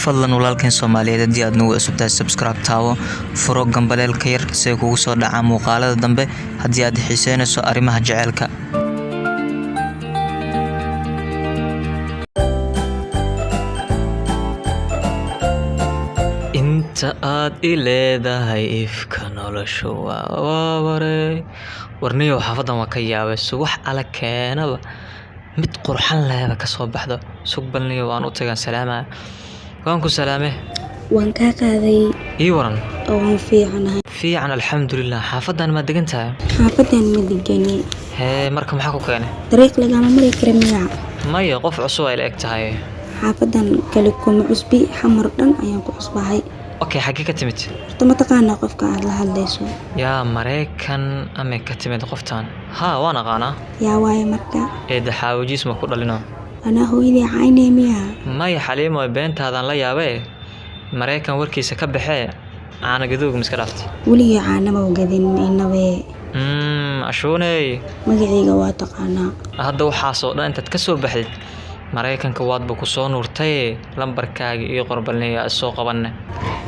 Fadlan walaalkeen Soomaaliyeed, haddii aad nagu cusub tahay, subscribe taawo, furo gambaleelka yar si ay kugu soo dhacaan muuqaalada dambe haddii aad xiiseynayso arrimaha jaceylka. Inta aad i leedahay ifka noloshu waa waaware. Warniyow, xaafadan waa ka yaabay. Subax ala keenaba mid qurxan lehba ka soo baxdo. Sug balniyo, waan u tagaan. Salaamaya, waan ku salaame. Waan kaa qaaday. Ii waran? Oo waan fiicanahay. Fiican, alxamdulilah. Xaafadan ma degan tahay? Xaafadan ma degani. Hee, marka maxaa ku keenay? Dariiq lagama mari kara miyaa? Maya, qof cusub ay la eg tahay. Xaafadan kale kuma cusbi, Xamar dhan ayaan ku cusbahay. Okay, xaggee ka timid? Horta ma taqaanaa qofka aad la hadlayso? Yaa, Maraykan amay ka timid qoftan? Haa, waan aqaanaa. Yaa waaye marka? Eedda xaawajiis ma ku dhalino? Anaa hooyadii caynay miyaa? Maya Xaliimo, beentaadan la yaabee. Maraykan warkiisa ka baxee, caana gadoog ma iska dhaaftay? Weligii caanama gadin inabee. Ashuuney. Magacayga waa taqaanaa. Hadda waxaasoo dhan intaad ka soo baxdid, Maraykanka waadba ku soo nuurtaye, lambarkaaga ii qorbalniya, soo qabanne.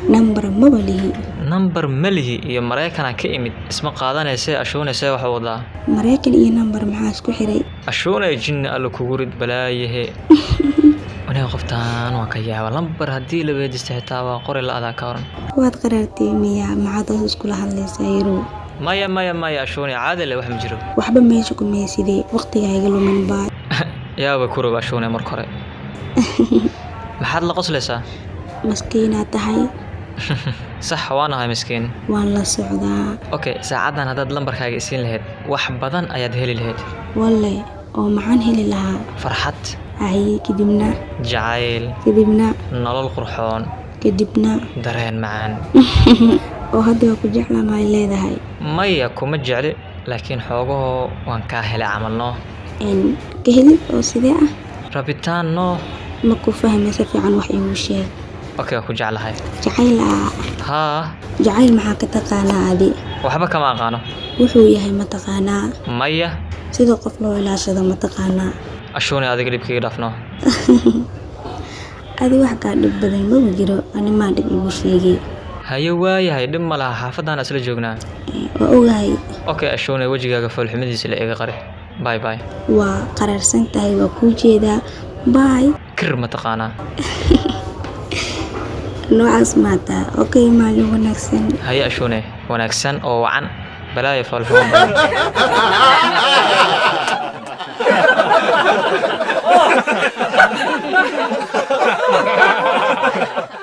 Nambar maba lihi. Nambar malihi iyo Maraykanaa ka imid isma qaadanaysee. Ashuunaysee waxa wadaa? Maraykan iyo nambar maxaa isku xiray? Ashuunay, jinni alla kugu rid balaayahe. Aniga qoftaan waan ka yaaba. Lambar haddii la weydiista xitaa waa qori la adaa, ka waran? Waad qaraartay miyaa? Maxaad hoos iskula hadlaysaa, yarow? Maya, maya, maya, Ashuunay, caadi le, wax ma jiro. Waxba meesha ku maysidee, waqtiga iga lumin baa. Yaaba kurob Ashuunay, marka hore maxaad la qoslaysaa? Maskiinaad tahay. Sax, waan ahay miskiin. Waan la socdaa. Okay, saacaddan haddaad lambarkaaga isiin lahayd, wax badan ayaad heli lahayd. Walle, oo maxaan heli lahaa? Farxad. Haye, kadibna? Jacayl. Kadibna? Nolol qurxoon. Kadibna? Dareen macaan. Oo hadda waa ku jeclaa maay leedahay? Maya, kuma jecli, laakiin xoogahoo waan kaa helay camal noo. Ka helid oo sidee ah? Rabitaan noo. Ma ku fahmay si fiican, wax iigu sheeg. Okay, waa ku jeclahay. Jacayl ah? Haa. Jacayl maxaa ka taqaanaa adi? Waxba kama aqaano. Wuxuu yahay ma taqaanaa? Maya. Sida qof loo ilaashado ma taqaanaa? Ashuunay, adiga dhibkaiga dhaafno. Adi wax kaa dhib badan maba jiro, ani maa dhib igu sheegay. Haye, waayahay, dhib ma laha. Xaafadaan isla joognaa. Waa ogahay. Okay Ashuunay, wejigaaga foolxumadiisa la iga qari. Bye bye. Waa qaraarsan tahay, waa kuu jeedaa. Bye. Kir ma taqaanaa? Noocaas maataa? Okay, maalin wanaagsan. Haye Ashuune, wanaagsan oo wacan. Balaayo foolxumo badan.